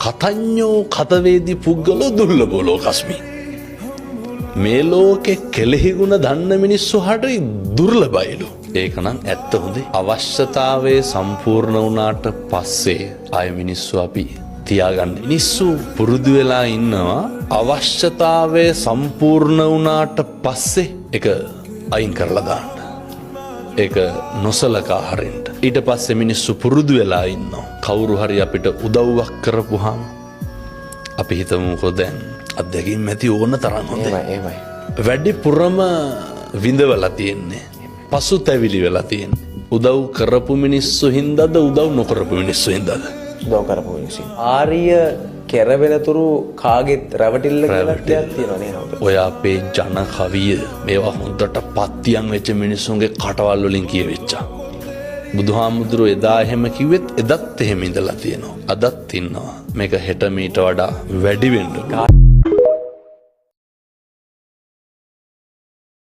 කතඤ්ඤෝ කතවේදි පුද්ගලෝ දුර්ලභෝ ලෝකස්මි. මේ ලෝකෙ කෙලෙහි ගුණ දන්න මිනිස්සු හරි දුර්ලභයිලු. ඒක නම් ඇත්ත හොඳේ. අවශ්‍යතාවය සම්පූර්ණ වුණාට පස්සේ ආය මිනිස්සු අපි තියාගන්න. මිනිස්සු පුරුදු වෙලා ඉන්නවා අවශ්‍යතාවය සම්පූර්ණ වුණාට පස්සේ ඒක අයින් කරලා දාන්න. ඒක නොසලකා හරින්න. ඊට පස්සේ මිනිස්සු පුරුදු වෙලා ඉන්නවා. කවුරු හරි අපිට උදව්වක් කරපුවාම අපි හිතමුකෝ දැන් අත්දැකීම් ඇති ඕන තරම් හොඳයි. එහෙමයි එහෙමයි. වැඩිපුරම විඳවලා තියෙන්නේ. පසුතැවිලි වෙලා තියෙන්නේ. උදව් කරපු මිනිස්සු හින්දාද උදව් නොකරපු මිනිස්සු හින්දාද? උදව් කරපු මිනිස්සු. ආර්ය කෙරවෙනතුරු කාගෙත් රැවටිල්ල කියලා දෙයක් තියෙනවා නේ හවුද? ඔය අපේ ජන කවිය මේවා හොඳට පත්තියන් වෙච්ච මිනිස්සුන්ගේ කටවල් වලින් කියවෙච්චා. බුදුහාමුදුරුවෝ එදා එහෙම කිව්වෙත් එදත් එහෙම ඉඳලා තියෙනවා. අදත් ඉන්නවා. මේක හෙට මීට වඩා වැඩි වෙන්න පුළුවන්.